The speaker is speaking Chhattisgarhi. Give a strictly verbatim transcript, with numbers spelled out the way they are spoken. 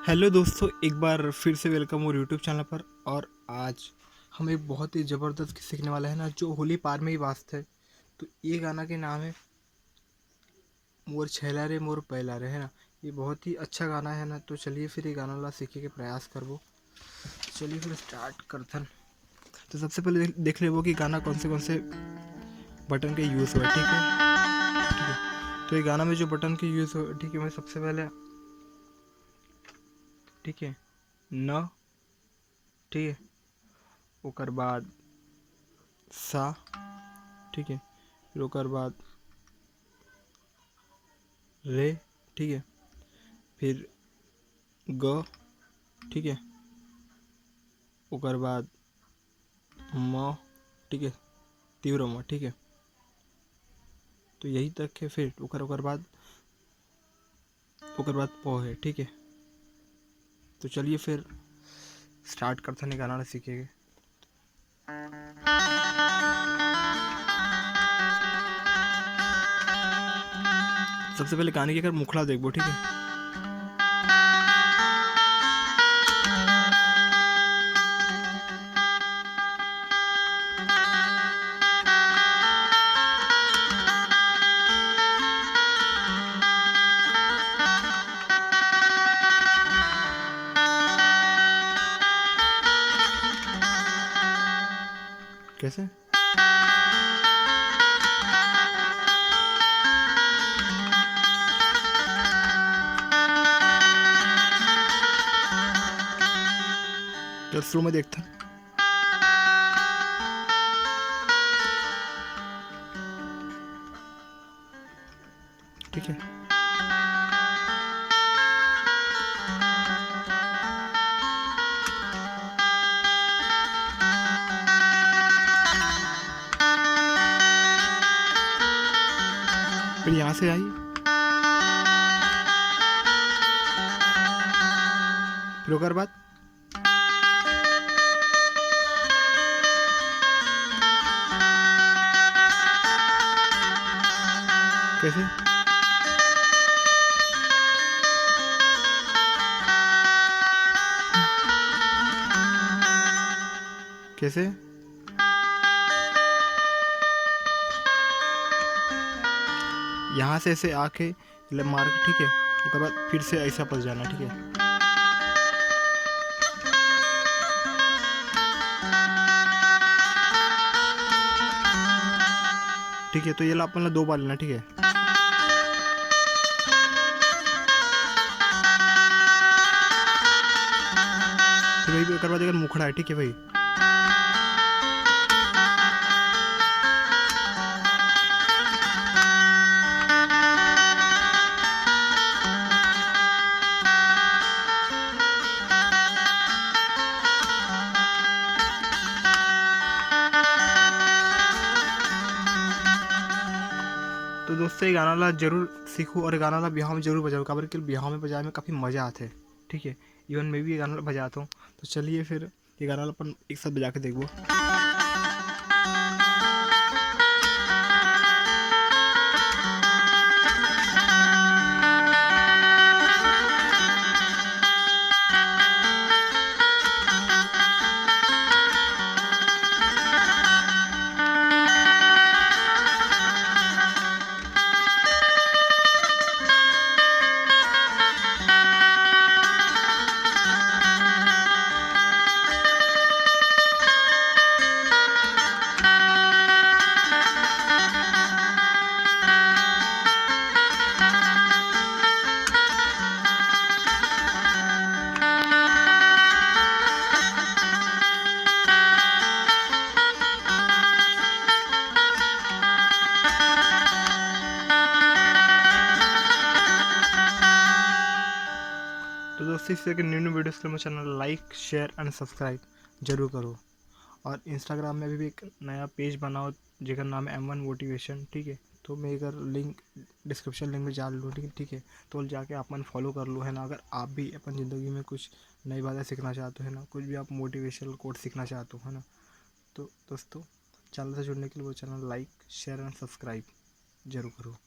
हेलो दोस्तों, एक बार फिर से वेलकम मोर यूट्यूब चैनल पर। और आज हम एक बहुत ही ज़बरदस्त गीत सीखने वाले हैं ना, जो होली पार में ही बाजथे। तो ये गाना के नाम है मोर छैला रे मोर पैला रे, है ना। ये बहुत ही अच्छा गाना है ना। तो चलिए फिर ये गाना ला सीखे के प्रयास करबो। चलिए फिर स्टार्ट करथन। तो सबसे पहले देख, देख लेबो कि गाना कौन से कौन से बटन के यूज़ हुआ है, ठीक है। ठीक है, तो ये गाना में जो बटन के यूज़ हुआ, ठीक है, मैं सबसे पहले, ठीक है, न, ठीक है, ओकर बाद सा, ठीक है, फिर ओकर बाद रे, ठीक है, फिर ग, ठीक है, ओकर बाद म, ठीक है, तीव्र म, ठीक है। तो यही तक है। फिर ओकर ओकर बाद ओकर बाद प है, ठीक है। तो चलिए फिर स्टार्ट करथन ये गाना ला सीखे के। सबसे पहले गाने के अगर मुखड़ा देखबो, ठीक है। कैसे? चल स्लो में देखते हैं। ठीक है। फिर यहाँ से आई, फिर ओकर बाद कैसे? कैसे? यहाँ से ऐसे आके ले मार के, ठीक है, ओकर बाद फिर से ऐसा पस जाना, ठीक है। ठीक है, तो ये ला अपन ला दो बार लेना, ठीक है। फिर वही ओकर बाद अगर मुखड़ा है, ठीक है भाई। तो दोस्तों, ये गाना ला जरूर सीखो और ये गाना ला बिहाव में जरूर बजाओ, काबर कि बिहाव में बजाए में काफ़ी मज़ा आथे। ठीक है, इवन मैं भी ये गाना ला बजाता हूँ। तो चलिए फिर ये गाना ला अपन एक साथ बजा के देखबो। तो दोस्तों, इस तरह के न्यू न्यू वीडियोज़ के लिए मेरे channel like, share and subscribe जरूर करो। और इंस्टाग्राम में अभी भी एक नया पेज बनाओ, जेकर नाम है एम वन मोटिवेशन, ठीक है। तो मैं एकर लिंक डिस्क्रिप्शन लिंक में डाल दूँ, ठीक है, ठीक है। तो जाके आप मन फॉलो कर लो, है ना। अगर आप भी अपन ज़िंदगी में कुछ नई बातें सीखना चाहते हो, है ना, कुछ भी आप मोटिवेशनल कोट सीखना चाहते हो, है ना, तो दोस्तों, चैनल से जुड़ने के लिए वो channel like, share and subscribe जरूर करो।